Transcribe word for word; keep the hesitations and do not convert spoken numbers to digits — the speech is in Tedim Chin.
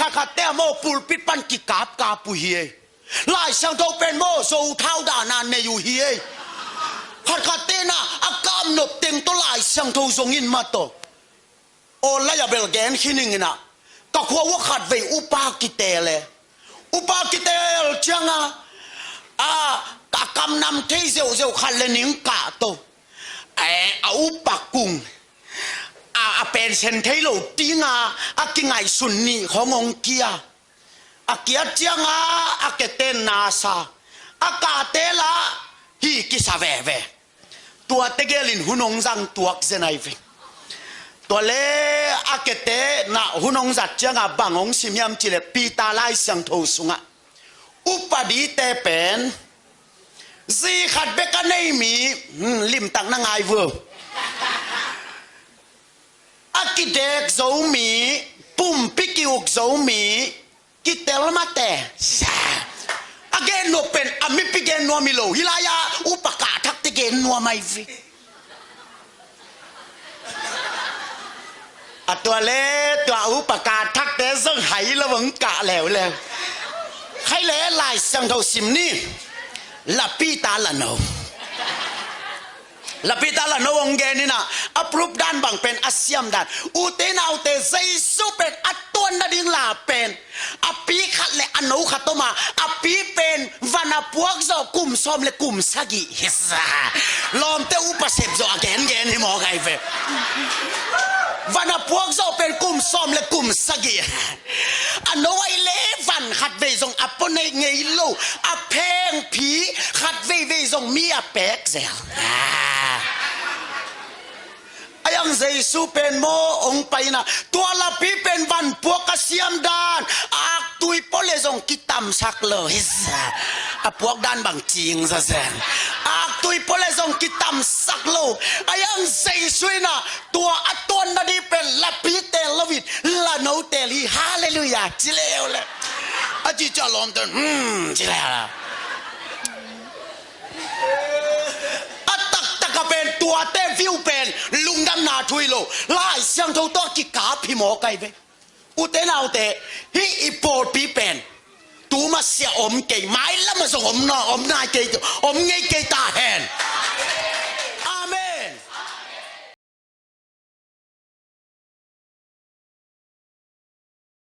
Khatkhatte ah maw pulpit pan kikapkap uh hi ei. Lai Siangtho pen maw zo thau dana nei uh hi ei. Khatkhatte na a kamnop teng tawh Lai Siangtho zong in mah tawh. Aw lai a bel gen khin ing inah ka khua uah khatvei upa kiteel e. Upa kiteel cianga a, a kamnam thei zeuhzeuh khat le ning kah to. A upa kung a, a pensen thei lo dinga a kingaihsun nih khong hong kia. A kiat cianga a keten nasa a kahte la hi kisa veve. Tua tegel in hun hong zang tuak zen ai ve. Tua le a kete na hun hong zat cianga bang hong sim hiam cile Peter Lai Siangtho sungah upa dite pen zi khat bek a nei mi, hmm, limtak na ngai vua. A kidek zo mi, pumpi ki-uk zo mi, kitel mate. A gen nuam pen a mipi gen nuam hi lo hi lai-a upa kah thakte gen nuam ai ve. A tua le tua upa kah thakte zong hai lo vong kah leuleu. Khai le Lai Siangtho sim ni. La Peter la no. La Peter la no hong gen inah a proof dan bang pen a siam dan. Ute naute Jesu pen a tuan nading la pen a pi khat le a no khat om a, a pi pen van a puak zawh kum sawm le kum sagih hi sa. Lawmte upa sep zawh a gengen hi mawk ai ve. Van a puak zawh pen kum sawm le kum sagih. A no ai le van khatvei zong a pua neih ngei lo. A phengphi khatveivei zong mi a pek zel. Ai ang Jesu pen maw hong pai inah tua lapi pen vanpuak a siam dan aktui pua le zong kitamsak lo hi sa. A puak dan bang cing zazen. Aktui pua le zong kitamsak lo. Ai ang Jesu inah tua a tuan nading pen lapi teel lo in la no teel hi. Halleluiah ci leuleu. A ci cia lawmte hmm ci leuleu. A taktak a pen tuate view pen lungdamna thu hi lo. Lai Siangtho tawh kikap hi mawk ai ve. Ute naute hih i pawlpi pen tu masiah om kei, mailam a zong om na, om nai kei, om ngei kei ta hen.